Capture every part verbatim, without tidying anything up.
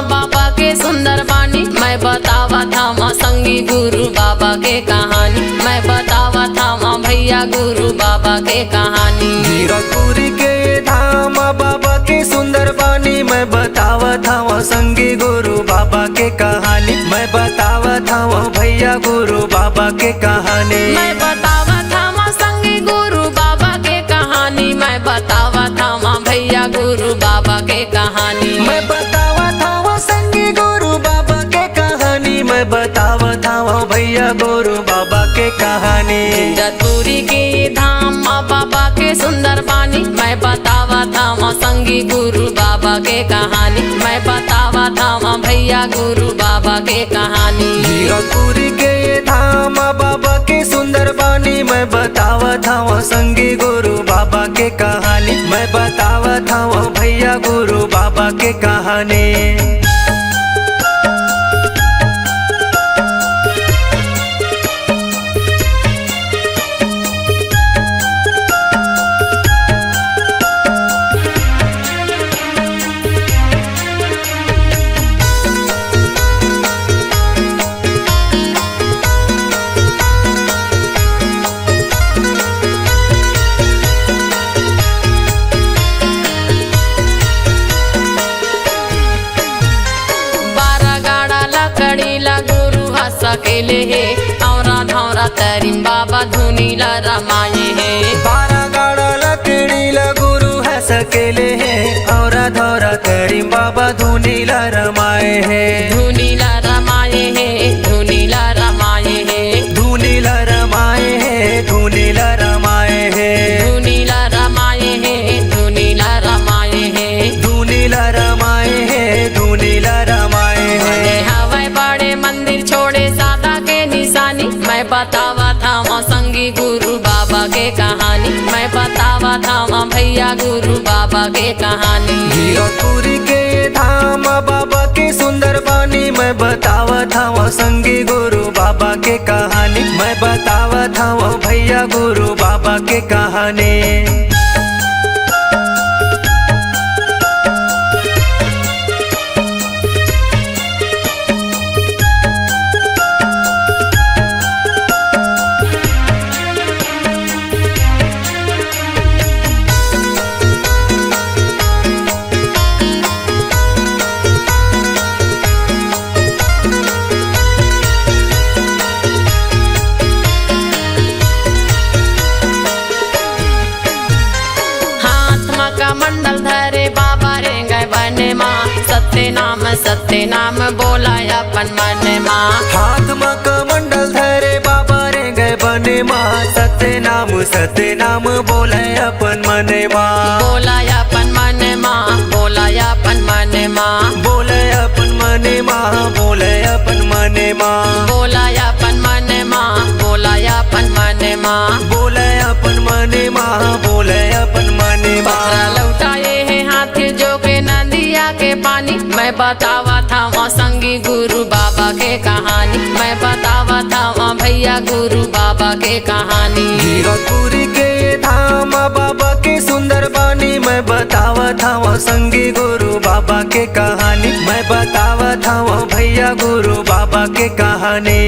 बाबा के सुंदर बानी, मैं बतावत हवं संगी गुरु बाबा के कहानी, मैं बतावत हवं भैया गुरु बाबा के कहानी। गिरौदपुरी के धाम बाबा के सुंदर बानी, मैं बतावत हवं संगी गुरु बाबा के कहानी, मैं बतावत हवं भैया गुरु बाबा के कहानी। मैं बतावत हवं संगी गुरु बाबा के कहानी, मैं बतावत हवं भैया गुरु बाबा के कहानी। मैं बतावत हवं संगी गुरु बाबा के कहानी, मैं बतावत हवं भैया गुरु बाबा के कहानी। जतपुरी के धाम म बाबा के सुंदर बानी, मैं बतावत हवं संगी गुरु बाबा के कहानी, मैं बतावत हवं भैया गुरु बाबा के कहानी। गिरौदपुरी के धाम बाबा के सुंदर बानी, मैं बतावत हवं संगी गुरु बाबा के कहानी, मैं बतावत हवं भैया गुरु बाबा के कहानी। बारह गाड़ा लकड़ी ला गुरु ह सकेले हे, औरा धौरा तरिम बाबा धुनी ला रमाए हे। बारह गाड़ा लकड़ी ला गुरु ह सकेले हे, औरा धौरा तरिम बाबा धुनी ला रमाए हे। धुनी ला रमाए हे, धुनी ला रमाए हे। धुनी ला रमाए हे, धुनी ला रमाए हे। धुनी ला रमाए हे, धुनी ला रमाए हे। धुनी ला रमाए हे, धुनी ला रमाए हे। बने हवय बड़े मंदिर छोड़े सादा के निशानी। मैं बतावत हवं संगी गुरु बाबा के कहानी। मैं बतावत हवं भैया गुरु बाबा के कहानी। गिरौदपुरी के धाम बाबा के सुंदर बानी। मैं बतावत हवं संगी गुरु बाबा के कहानी। मैं बतावत हवं भैया गुरु बाबा के कहानी। हाथ म कमंडल धरे बाबा रेंगे बने मा, सत्य नाम सत्य नाम बोला अपन मन मा। हाथ म कमंडल धरे बाबा रेंगे बने मा, सत्य नाम सत्य नाम बोले अपन मन मा। बोला अपन मन मा, बोला अपन मन मा। बोले अपन मन मा, बोले अपन मन मा। बोला अपन मन मा, बोला अपन मन मा। बोले अपन मन मा, बोले अपन मन मा। पथरा लौटाए हे हाथ जो के नदिया के पानी। मैं बतावत हवं संगी गुरु बाबा के कहानी। मैं बतावत हवं भैया गुरु बाबा के कहानी। गिरौदपुरी के धाम बाबा के सुंदर बानी। मैं बतावत हवं संगी गुरु बाबा के कहानी। मैं बतावत हवं भैया गुरु बाबा के कहानी।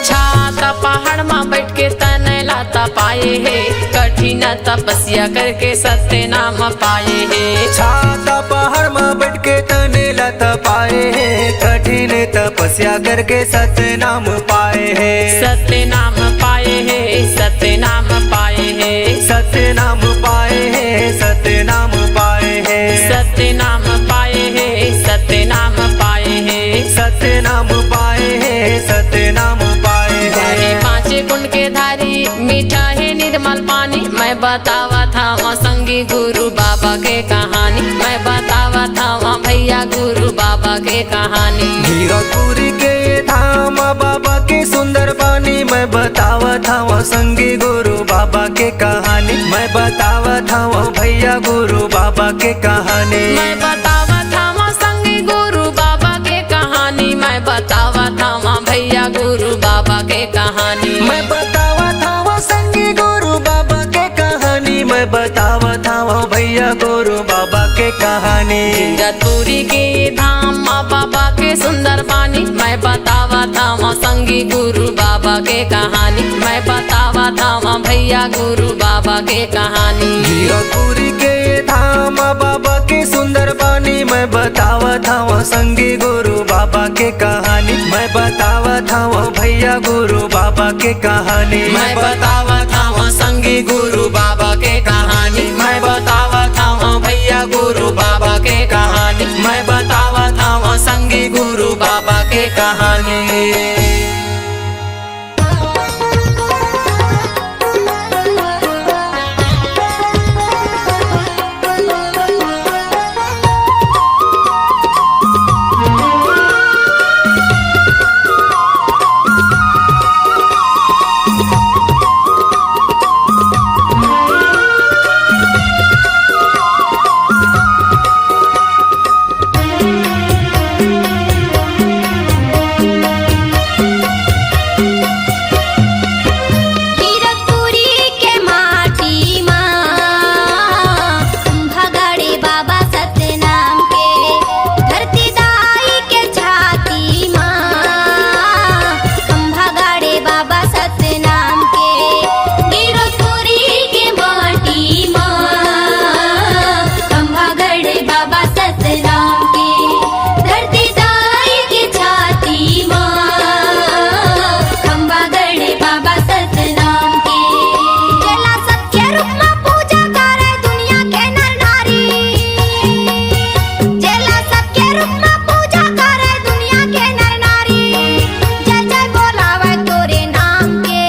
छाता पहाड़ म बैठ के तने ला तपाए हे, कठिन तपस्या करके सत्य नाम पाए हे। छाता पहाड़ म बैठ के तने ला तपाए हे, कठिन तपस्या करके सत्य नाम पाए हे। सत्य नाम पाए हे, सत्य नाम पाए हे। सत्य नाम पाए हे, सत्य नाम पाए हे। सत्य नाम पाए हे, सत्य नाम पाए हे। सत्य नाम पाए हे, सत्य नाम पाए हे। पानी पाँचे कुंड के धारी, मीठा हे निर्मल पानी। मैं बतावत हवं संगी गुरु बाबा के कहानी। मैं बतावत हवं भैया गुरु बाबा के कहानी। गिरौदपुरी के ये धाम बाबा के सुंदर बानी, मैं बतावत हवं संगी गुरु बाबा के कहानी, मैं बतावत हवं भैया गुरु बाबा के कहानी। मैं बतावत हवं संगी गुरु बाबा के कहानी, मैं बतावत हवं भैया गुरु बाबा के कहानी। मैं बतावत हवं संगी गुरु बाबा के कहानी, मैं बतावत हवं भैया गुरु बाबा के कहानी। गिरौदपुरी के धाम म बाबा के सुंदर बानी, मैं बतावत हवं संगी गुरु बाबा के कहानी, मैं बतावत हवं भैया गुरु बाबा के कहानी। गिरौदपुरी के ये धाम बाबा के सुंदर बानी, मैं बतावत हवं संगी गुरु बाबा के कहानी, मैं बतावत हवं भैया गुरु बाबा के कहानी। मैं बतावत हवं संगी गुरु बाबा के कहानी, मैं बतावत हवं भैया गुरु बाबा के कहानी, मैं बतावत हवं संगी गुरु बाबा के कहानी। गिरौदपुरी के माटी मा खंभा गड़े बाबा सतनाम के, धरती दाई के छाती मा खंभा गड़े बाबा सतनाम के। गिरौदपुरी के माटी मा खंभा गड़े बाबा सतनाम के, धरती दाई के छाती मा खंभा गड़े बाबा सतनाम के। जेला सत्य रूप मा पूजा करे दुनिया के नर नारी, जेला सत्य रूप मा पूजा करे दुनिया के नर नारी, जय जय बोलावे तोरे नाम के।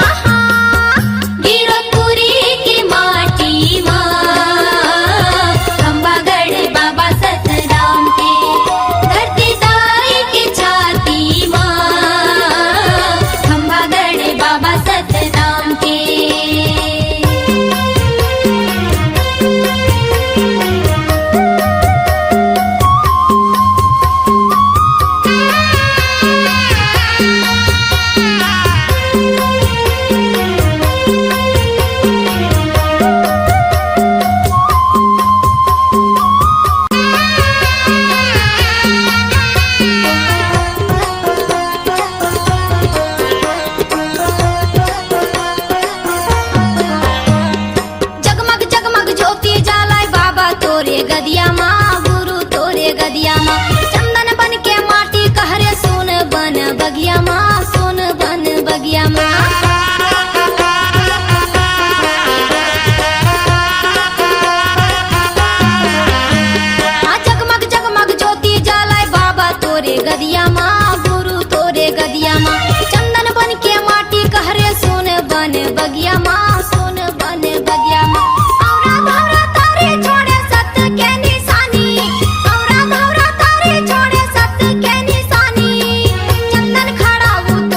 आहा, गिरौदपुरी के माटी मा खंभा गड़े बाबा सतनाम के, धरती दाई के छाती मा खंभा गड़े बाबा सतनाम के। जगमग जगमग ज्योति जालाय बाबा तोरे गदिया मा, गुरु तोरे गदिया मा। चंदन बन के माटी कहरे सुन बन बगिया मा, सुन बन बगिया मा। हाँ, जगमग जगमग ज्योति जालाय बाबा तोरे गदिया मा, गुरु तोरे गदिया मा। चंदन बन के माटी कहरे सुन बन बगिया मा, सुन बन बगिया मा। औरा भौरा तारे छोड़े सत के निशानी, औरा भौरा तारे छोड़े सत के निशानी। चंदन खड़ा उत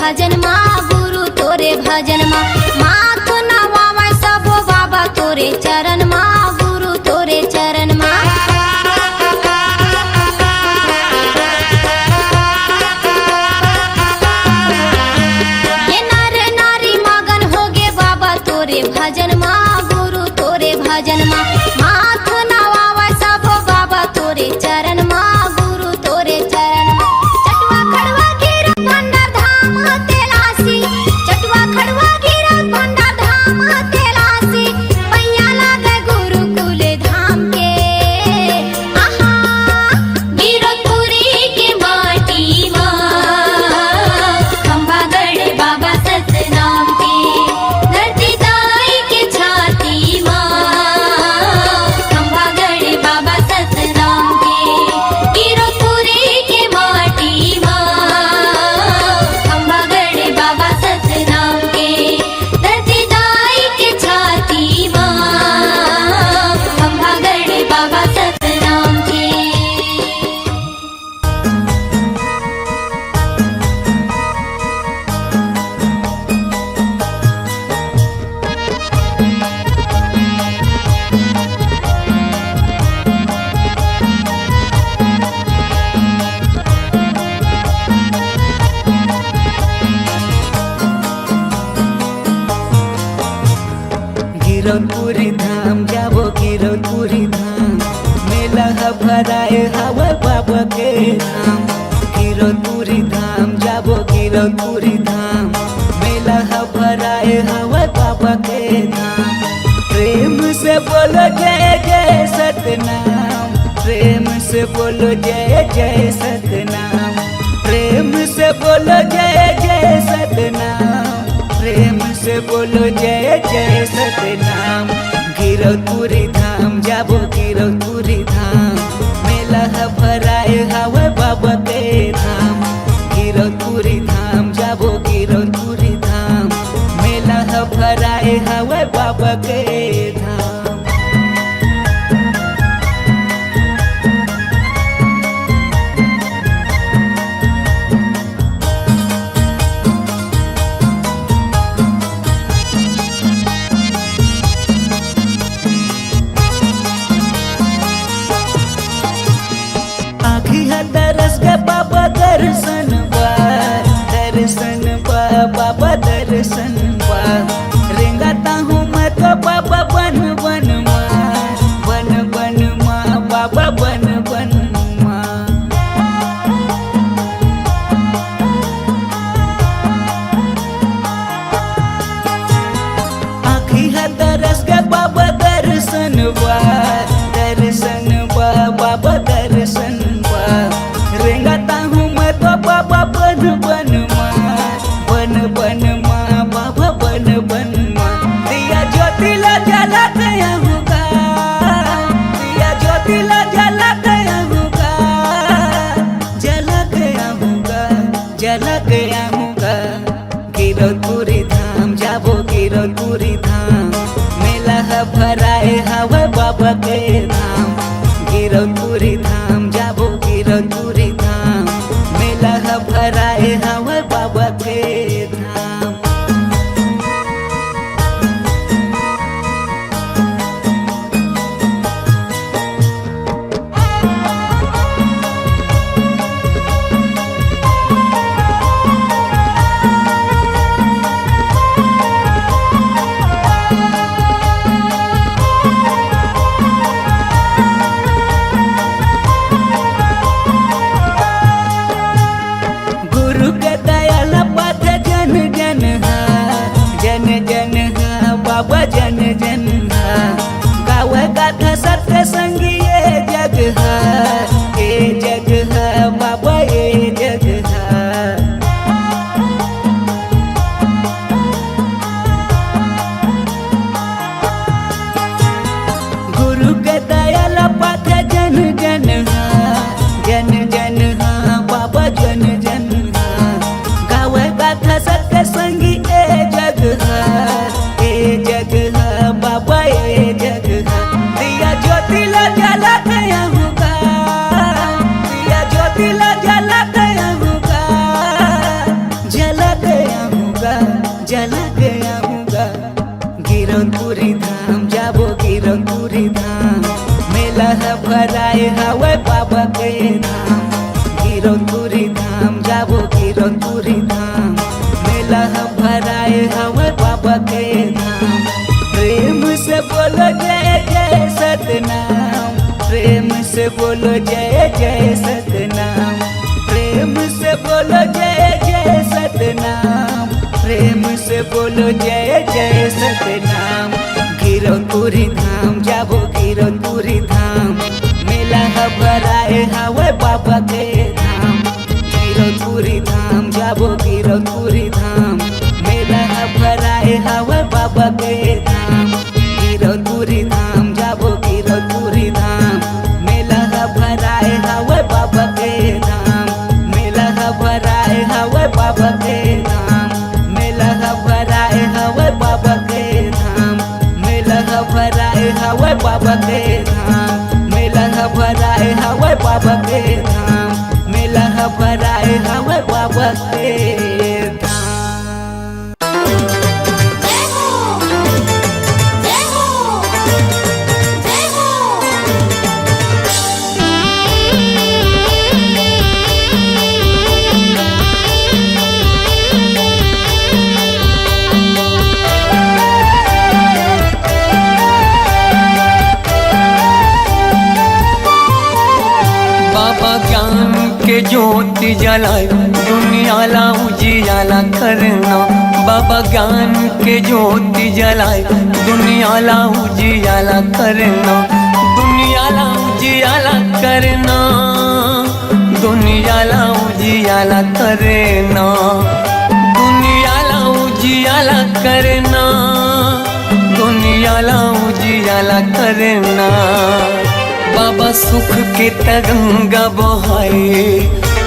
भजन मा गुरु तोरे भजन मा, माथ नवावै सबो बाबा तोरे चरण मा, गुरु तोरे चरण मा। ये नर नारी मगन होगे बाबा तोरे भजन मा, गुरु तोरे भजन मा, माथ नवावै सबो बाबा तोरे चरण मा, गुरु तोरे चरण मा। चटवा खड़वा गिरा भंडार धाम तेलासी, चटवा खड़वा गिरा भंडार धाम तेलासी, पैया लागे गुरुकुल धाम के। आहा, गिरौदपुरी के माटी मा, खंभागढ़ बाबा सतनाम के, धरती दाई के छाती मा, खंभागढ़ बाबा सतनाम के, गिरौदपुरी के माटी मा, खंभागढ़ बाबा सतनाम के, धरती दाई के छाती मा, खंभागढ़ बाबा सतनाम के। गिरौदपुरी धाम जाबो, गिरौदपुरी धाम, मेला ह भराए हवय बाबा के धाम। गिरौदपुरी धाम जाबो, गिरौदपुरी धाम, मेला ह भराए हवय बाबा के धाम। प्रेम से बोलो जय जय सतनाम, प्रेम से बोलो जय जय सतनाम, प्रेम से बोलो जय जय सतनाम, प्रेम से बोलो जय जय सतनाम। गिरौदपुरी धाम जाबो, गिरौदपुरी धाम, मेला ह भराए हवय बाबा के धाम। गिरौदपुरी धाम जाबो, गिरौदपुरी धाम, मेला ह भराए हवय बाबा के धाम। आँखी ह तरस गे बाबा दर्शन बर, दर्शन बर बाबा दर्शन बर। रेंगत हूँ मैं तो बाबा बन बन मा, बन बन मा बाबा बन बन मा। आँखी ह तरस गे बाबा दर्शन बर, दर्शन बर बाबा दर्शन बर। रेंगत हूँ मैं तो बाबा बन बन मा, बन बन मा बाबा बन बन मा। दिया ज्योति ला जला गया हूँ गा, दिया ज्योति ला जला गया हूँ गा, जला गया हूँ गा, जला गया हूँ गा। गिरौदपुरी धाम जाबो, गिरौदपुरी धाम, मेला ह भराए हवय बाबा के धाम। गिरौदपुरी धाम जाबो, गिरौदपुरी धाम, मेला ह भराए हवय बाबा के धाम। आए हवय बाबा के धाम, गिरौदपुरी धाम, जाबो गिरौदपुरी धाम। मेला ह भराए हवय बाबा के धाम। प्रेम से बोलो जय जय सतनाम, प्रेम से बोलो जय जय सतनाम, प्रेम से बोलो जय जय सतनाम, प्रेम से बोलो जय जय सतनाम। गिरौदपुरी धाम जाबो गिरौदपुरी धाम, मेला ह भराए हवय बाबा के धाम। गिरौदपुरी धाम जाबो गिरौदपुरी धाम, मेला ह भराए हवय बाबा के धाम। गिरौदपुरी धाम जाबो गिरौदपुरी धाम, मेला ह भराए हवय बाबा के धाम। मेला ह भराए हवय बाबा के धाम, मेला ह भराए हवय बाबा के धाम। मेला ह भराए हवय बाबा के धाम, मेला ह भराए हवय बाबा के धाम, मेला ह भराए हवय बाबा के धाम। बाबा ज्ञान के ज्योति जलाए, दुनिया ला उजियाला करना। बाबा ज्ञान के ज्योति जलाए, दुनिया ला उजियाला करना। दुनिया ला उजियाला करना, दुनिया ला उजियाला करना। दुनिया ला उजियाला करना, दुनिया ला उजियाला करना। बाबा सुख के त गंगा बोहाए,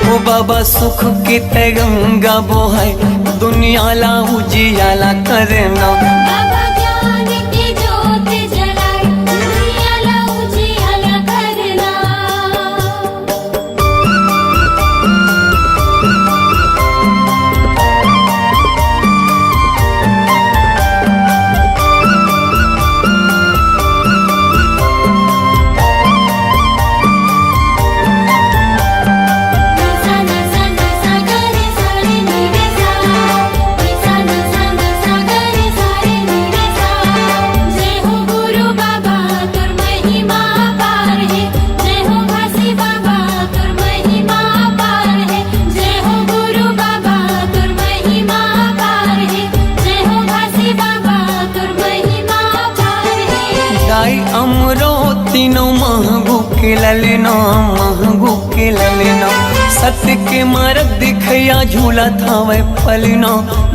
ओ बाबा सुख के त गंगा बोहाए, दुनिया ला उजियाला करना। बाबा ज्ञान के ज्योत जलाए, दुनिया ला उजियाला करना। जय हो गुरु बाबा, तोर महिमा अपार हे। जय हो घासी बाबा, तोर महिमा अपार हे। जय हो गुरु बाबा, तोर महिमा अपार हे। जय हो घासी बाबा, तोर महिमा अपार हे। दाई अमरो तीनों महगू के ललना, महगू के ललना। सत्य के मार्ग दिखैया, झूलत हवय पलना,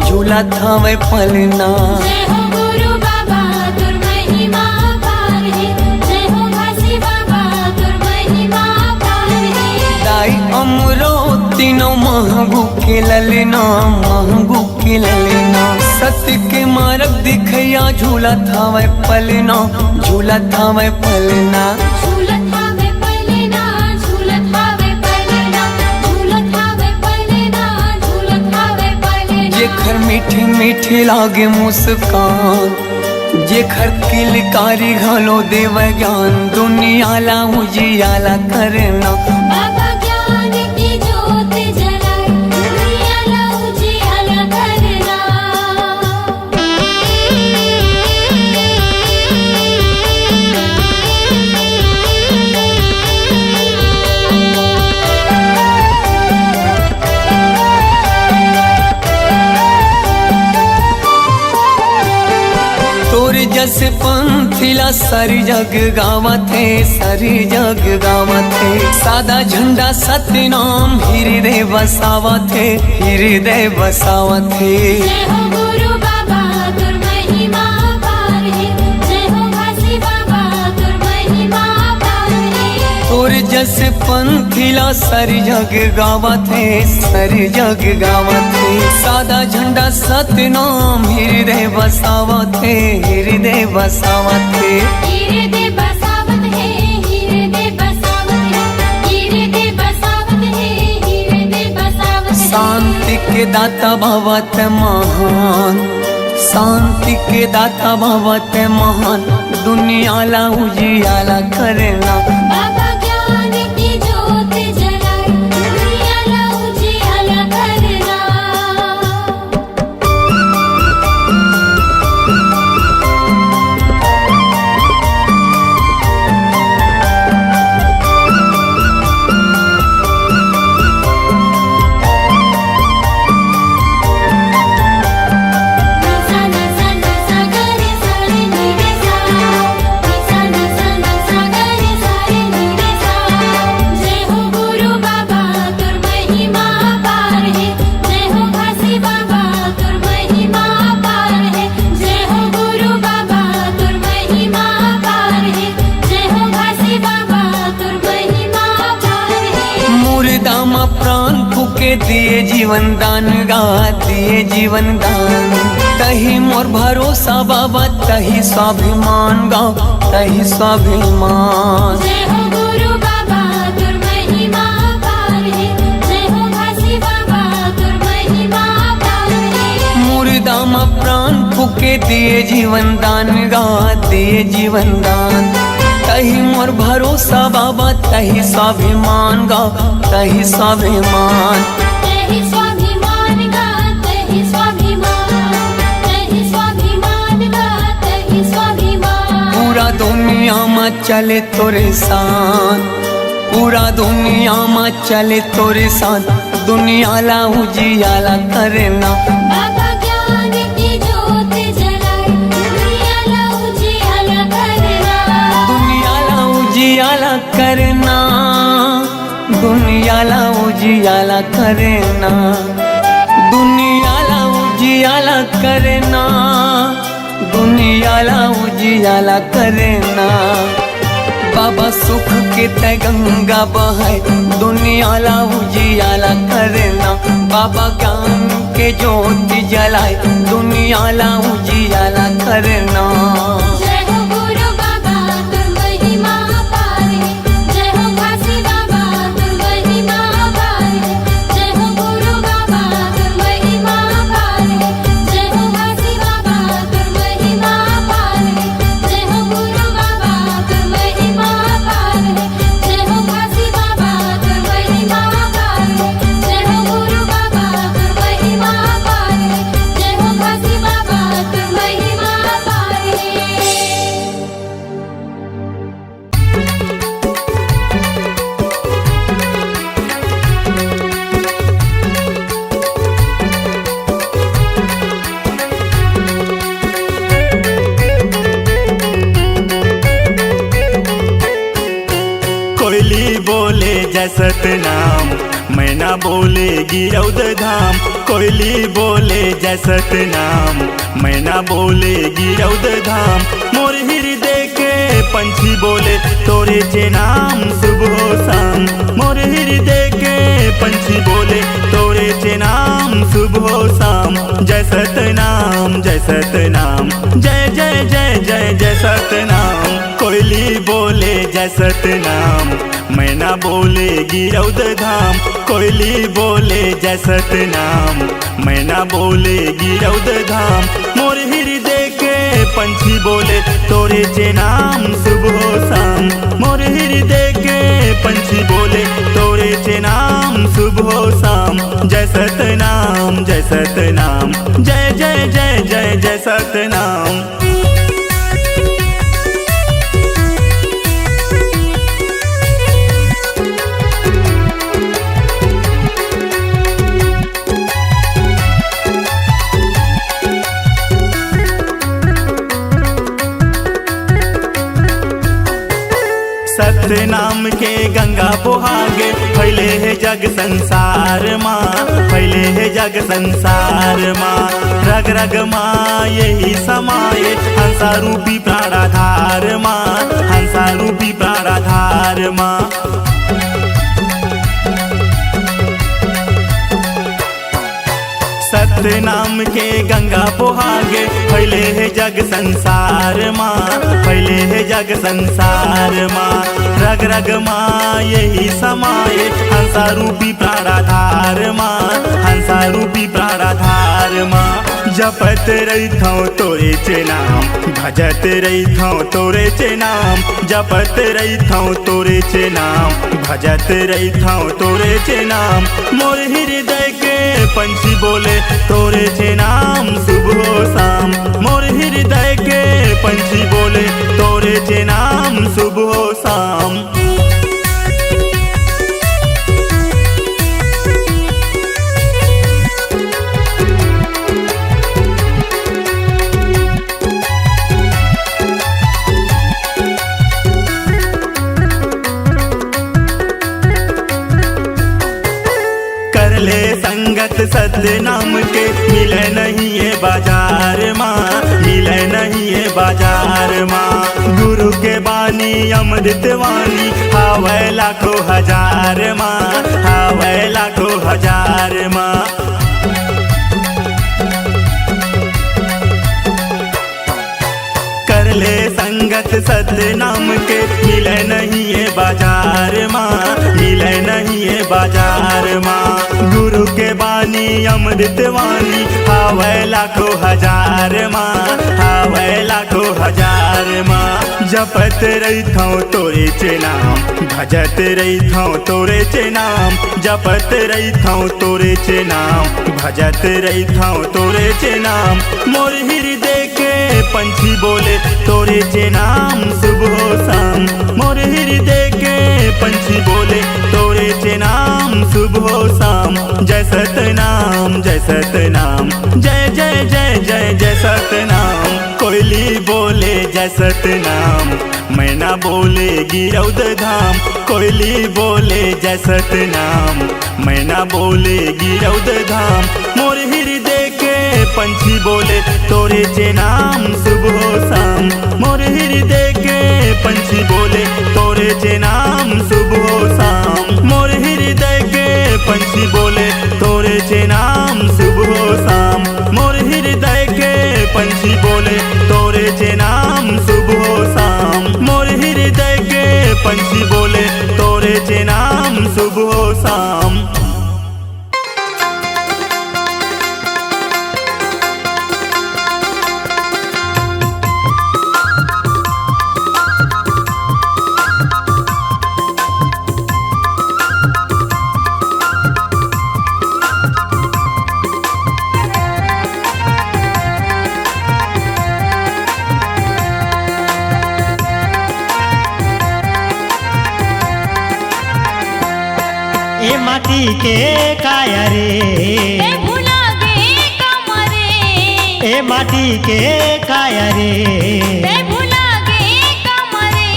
झूलत हवय पलना। जय हो गुरु बाबा, तोर महिमा अपार हे। जय हो घासी बाबा, तोर महिमा अपार हे। दाई अमरो तीनों महगू के ललना, महगू के ललना। सत्य के मार्ग दिखैया, झूलत हवय पलना, झूलत हवय पलना। झूलत हवय पलना, झूलत हवय पलना, झूलत हवय पलना, झूलत हवय पलना। जेखर मीठी मीठी लागे मुस्कान, जेखर किलकारी घलो देवय ज्ञान, दुनिया ला उजियाला करना। बाबा ज्ञान के ज्योत जलाए, दुनिया ला उजियाला करना। तोर जस पंथी ला सारी जग गावत हे, सारी जग गावत हे। सादा झंडा सतनाम हिरदे बसावत हे, हिरदे बसावत हे। जय हो गुरु बाबा, तोर महिमा अपार हे। जय हो घासी बाबा, तोर महिमा अपार हे। तोर जस पंथी ला सारी जग गावत हे, सारी जग गावत हे। सादा झंडा सतनाम हिरदे बसावत हे, हिरदे बसावत हे। हिरदे बसावत हे, हिरदे बसावत हे, हिरदे बसावत हे, हिरदे बसावत हे। शांति के दाता भवत महान, शांति के दाता भवत महान, दुनिया ला उजियाला करना। बाबा के दिए जीवन दान गा, दिए जीवन दान। तही मोर भरोसा बाबा, तही स्वाभिमान गा, तही स्वाभिमान। जय हो गुरु बाबा, तोर महिमा अपार हे। जय हो घासी बाबा, तोर महिमा अपार हे। मुर्दा म प्राण फूके दिए जीवन दान गा, दिए जीवन दान। तही मोर भरोसा बाबा, तही स्वाभिमान गा, तही स्वाभिमान। तही स्वाभिमान गा, तही स्वाभिमान। तही स्वाभिमान गा, तही स्वाभिमान। पूरा दुनिया म चले तोरे शान, पूरा दुनिया म चले तोरे शान। दुनिया ला उजियाला करना। बाबा ज्ञान के जोत जलाए, दुनिया ला उजियाला करना। दुनिया ला उजियाला करना, दुनिया ला उजियाला करना, दुनिया ला उजियाला करना, दुनिया ला उजियाला करना। बाबा सुख के तै गंगा बहाए, दुनिया ला उजियाला करना। बाबा ज्ञान के ज्योति जलाए, दुनिया ला उजियाला करना। जय हो गुरु बाबा, तोर महिमा अपार हे। जय हो घासी बाबा, तोर महिमा अपार हे। जय हो गुरु बाबा, तोर महिमा अपार हे। जय हो घासी बाबा, तोर महिमा अपार हे। जय हो गुरु बाबा, तोर महिमा अपार हे। जय हो घासी बाबा, तोर महिमा अपार हे। जय हो गुरु बाबा, तोर महिमा अपार हे। जय हो घासी बाबा, तोर महिमा अपार हे। कोयली बोले जय सतनाम, मैना बोले गिरौद धाम। कोयली बोले जय सतनाम, मैना बोले गिरौद धाम। मोर हृदय के पंछी बोले तोरे चे नाम शुभ हो शाम। मोर हृदय के पंछी बोले तोरे चे नाम शुभ हो शाम। जय सतनाम, जय सतनाम, जय जय जय जय जय सतनाम। कोयली बोले जय सतनाम, मैना बोले गिरौद धाम। कोयली बोले जय सतनाम, मैना बोले गिरौद धाम। मोर हृदय के पंछी बोले तोरे चे नाम शुभ हो शाम। मोर हृदय के पंछी बोले तोरे चे नाम शुभ हो शाम। जय सतनाम, जय सतनाम, जय जय जय जय जय सतनाम। सतनाम के गंगा बोहागे, फैले हे जग संसार मा, फैले हे जग संसार मा। रग रग मा यही समाये, हंसा रूपी प्राणाधार मा, हंसा रूपी प्राणाधार मा। सतनाम के गंगा बोहागे, फैले हे जग संसार मा, फैले हे जग संसार मा। रग रग मा यही समाये, हंसा रूपी प्राणाधार मा, हंसा रूपी प्राणाधार मा। जपत रहिथौं तोरे चे नाम, भजत रहिथौं तोरे चे नाम, जपत रहिथौं तोरे चे नाम, भजत रहिथौं तोरे चे नाम। मोर हृदय के पंछी बोले तोरे चे नाम शुभ हो शाम। मोर हृदय के पंछी बोले तोरे चे नाम शुभ हो शाम। कर ले संगत सतनाम के, मिले नहीं ये बाजार मा, मिले नहीं ये बाजार मा। गुरु के बानी अमृत वाणी, हावय लाखों हजार मा, हावय लाखों हजार मा। कर ले संगत सतनाम के, मिले नहीं ये बाजार मा, मिले नहीं ये बाजार मा। गुरु के बानी अमृत वाणी, हावय लाखों हजार मा, हावय लाखों हजार मा। जपत रहिथौं तोरे चे नाम, भजत रहिथौं तोरे चे नाम, जपत रहिथौं तोरे चे नाम, भजत रहिथौं तोरे चे नाम। मोर हृदय के पंछी बोले तोरे चे नाम सुबहो शाम, मोर हृदय के पंछी बोले तोरे चे नाम सुबहो शाम। जय सतनाम, जय सतनाम, जय जय जय जय जय सतनाम। कोयली बोले जय सतनाम, मैना बोले गिरौद धाम। कोयली बोले जय सतनाम, मैना बोले गिरौद धाम। मोर हृदय के पंछी बोले तोरे चे नाम सुबहो शाम, मोर हृदय के पंछी बोले तोरे चे नाम सुबहो शाम। मोर हृदय के पंछी बोले तोरे चे नाम सुबहो शाम, मोर हृदय के पंछी बोले तोरे चे नाम सुबहो शाम। मोर हृदय के पंछी बोले तोरे चे नाम सुबहो शाम। ए माटी के काया रे, तै भुला गे का मरे। ए माटी के काया रे, तै भुला गे का मरे।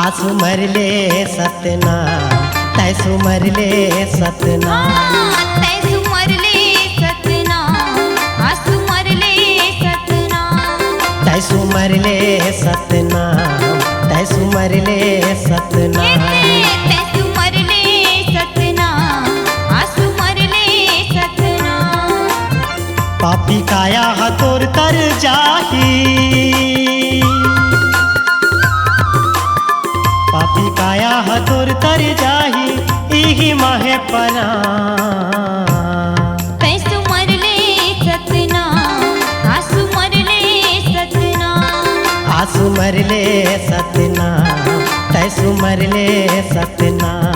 आसु मरले सतनाम, तै सुमरले सतनाम। हाँ, तै सुमरले सतनाम, आसु मरले सतनाम। तै सुमरले सतनाम, तै सुमरले सतनाम। ए तै, तै सुमरले सतनाम, आसु मरले सतनाम। पापी काया ह तोर तर जाही, पापी काया ह तोर तर जाही, इही माहे परा। तै सुमरले सतनाम, आसु मरले सतनाम। आसु मरले सतनाम, तै सुमरले सतनाम।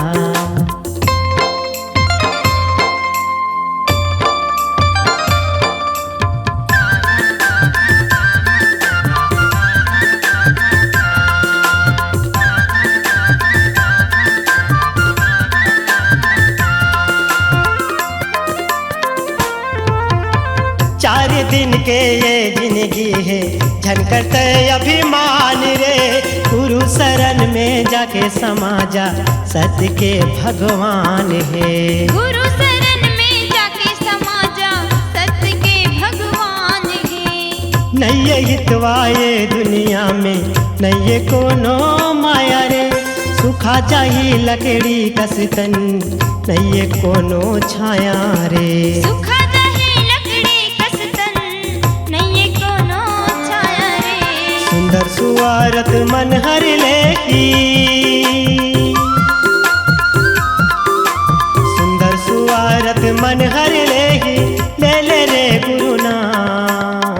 चार दिन के ये जिनगी हे, झन कर तै अभिमान रे। गुरु शरण में जाके समा जा, सत के भगवान हे। गुरु शरण में जाके समा जा, सत के भगवान हे। नइये हितवा ये दुनिया में, नइये कोनो माया रे। सुखा जाही लकड़ी कस तन, नइये कोनो छाया रे। सुखा जाही लकड़ी कस तन, नइये कोनो छाया रे। सुंदर सुवारत मन हर लेही, सुंदर सुवारत मन हर लेही, ले ले रे गुरु नाम।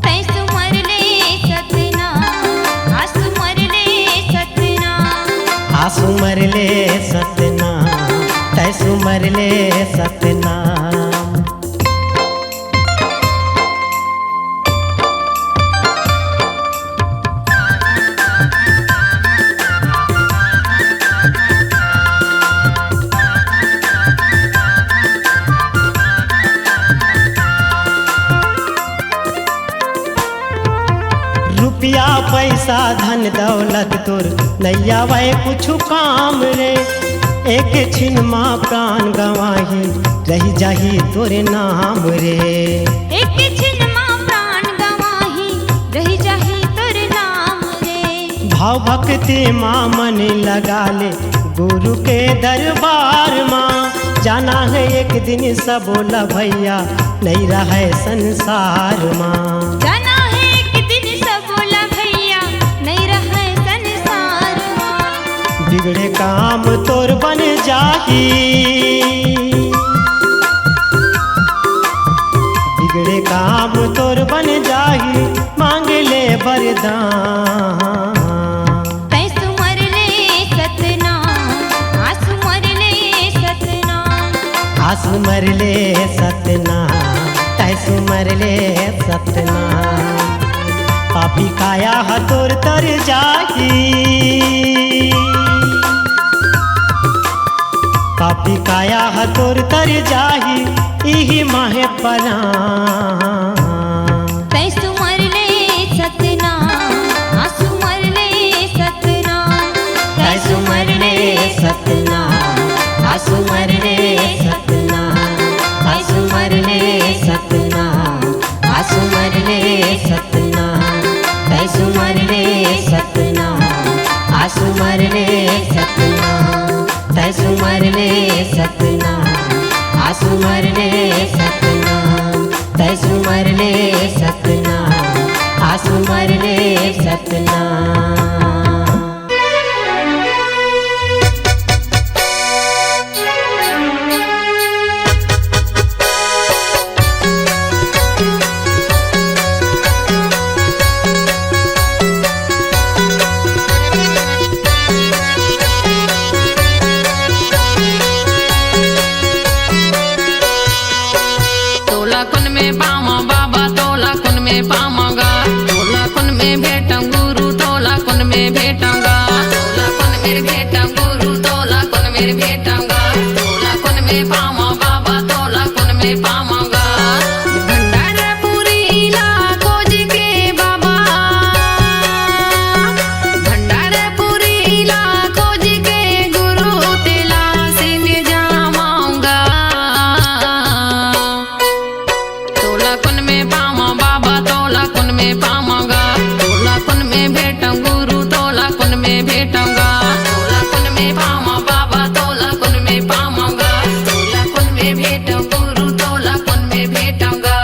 तै सुमरले सतनाम, आसु मरले सतनाम। आसु मरले सतनाम, तै सुमरले सतनाम। रुपया पैसा धन दौलत तोर नइ आवय कुछु काम रे। एक छिन मा प्राण गंवाही, रहि जाही तोर नाम रे। एक छिन मा प्राण गंवाही, रहि जाही तोर नाम रे। भाव भक्ति मा मन लगा ले, गुरु के दरबार मा। जाना हे एक दिन सबो ला भइया, नइ रहय संसार मा। जाना हे एक दिन सबो ला भइया, नइ रहय संसार मा। बिगड़े काम तोर बन जाही, बिगड़े काम तोर बन जाही, मांग ले वरदान। तैं सुमर ले सतनाम, आ सुमर ले सतनाम। आ सुमर ले सतनाम, तैं सुमर ले सतनाम। पापी काया ह तोर तर जाही, पापी काया ह तोर तर जाही, इही माहे परान। तैं सुमर ले सतनाम, आ सुमर ले सतनाम। तैं सुमर ले सतनाम, आ सुमर ले सतनाम। आ सुमर ले सतनाम, आ सुमर ले सतनाम। तैं सुमर ले सतनाम, आ सुमर ले सतनाम। तैं सुमर ले सतनाम, आ सुमर ले सतनाम। तैं सुमर ले सतनाम, आ सुमर ले सतनाम। तोला कोन में पावां बाबा, तोला कोन में पावां गा, तोला कोन में भेंटों गुरु, तोला कोन में भेंटों गा, तोला कोन में भेंटों गुरु, तोला कोन में भेंटों गा, तोला कोन में पावां बाबा, तोला कोन में पावां गा। भंडारपुरी ला खोज के बाबा, भंडारपुरी ला खोज के गुरु तेला सिंध जावांगा। तोला कोन में पावां बाबा, तोला कोन में पावां गा, तोला कोन में भेंटों गुरु, तोला कोन में भेंटों गा, तोला कोन में पावां बाबा, तोला कोन में पावां गा, तोला कोन में भेंटों गुरु, तोला कोन में भेंटों गा।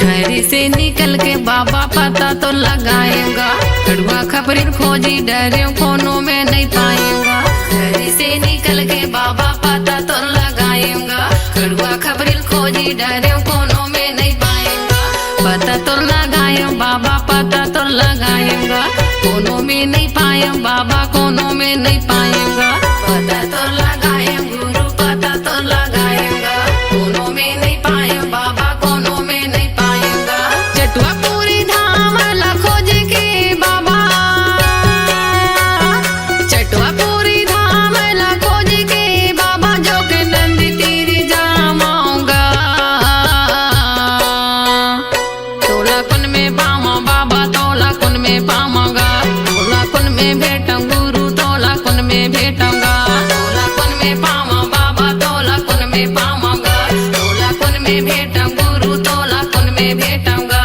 घर से निकल के बाबा पता तो लगाएगा, कड़वा खपरी खोजी डरेंव कोनो में नहीं पाएगा। घर से निकल के बाबा पता तो लगाएगा, कड़वा खपरी खोजी डरेंव कोनो में नहीं पाएगा। पता तो लगाएंव बाबा, पता तो लगाएंव, कोनो में नहीं पाएंव बाबा, कोनो में नहीं पाएंव। पता तो लगाएंव गुरु, पता तो लगाएंव, कोनो में नहीं पाएंव बाबा, कोनो में नहीं पाएंव। चटुआपुरी धाम ला खोज के बाबा, चटुआपुरी धाम ला खोज के बाबा, जोग नंदी तीर जावांगा। तोला कोन में पावां बाबा, तोला कोन में पावां गा, तोला कोन में भेंटों गुरु, तोला कोन में भेंटों गा, तोला कोन में पावां बाबा, तोला कोन में पावां गा, तोला कोन में भेंटों गुरु, तोला कोन में भेंटों गा।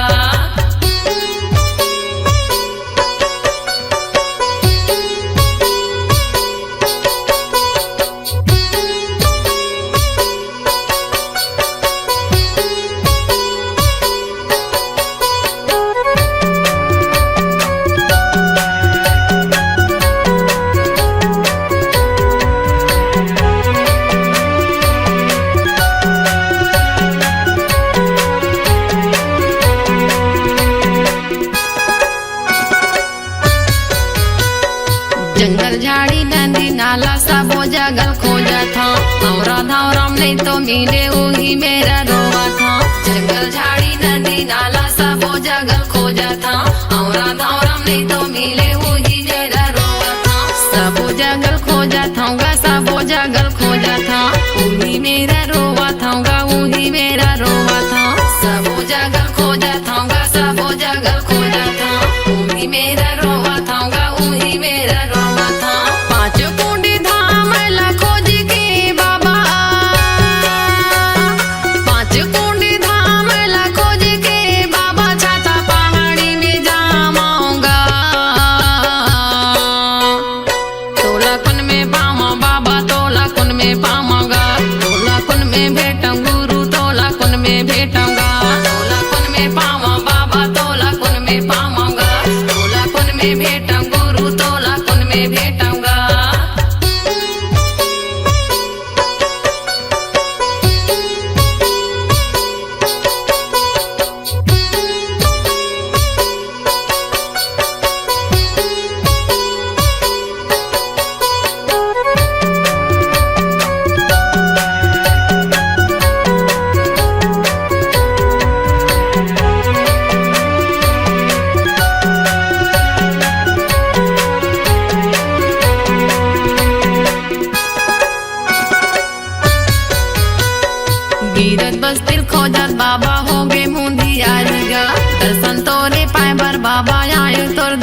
झाड़ी नदी नाला सबो जगह खोजत हंव, औरा धौरम नहीं तो मिले उही मेरा रोवत हंव। जंगल झाड़ी नदी नाला सबो जगह खोजत हंव, औरा धौरम नहीं तो मिले उही मेरा रोवत हंव। सबो जगह खोजत हंव गा, सबो जगह खोजत हंव, उही मेरा रोवत हंव गा, उही मेरा रोवत हंव। सबो जगह खोजत हंव गा, सबो जगह खोजत हंव, उही मेरा रोवत हंव गा, उही मेरा रोवत हंव। पाँच कुंडी धाम ला खोज के बाबा, पाँच कुंडी धाम ला खोज के बाबा, छाता पहाड़ी में जामंव गा। तोला कुन में पावंव बाबा, तोला कुन में पावंव गा, तोला कुन में भेटंव गुरु, तोला कुन में भेटंव गा, तोला कुन में पावंव बाबा, तोला कुन में पावंव गा, तोला कुन में भेटंव गुरु, तोला कुन में भेटंव गा। गिरत बस्ती ल खोजत बाबा होगे मुंधियारी गा, दर्शन तोरे पाए बर बाबा आए तोर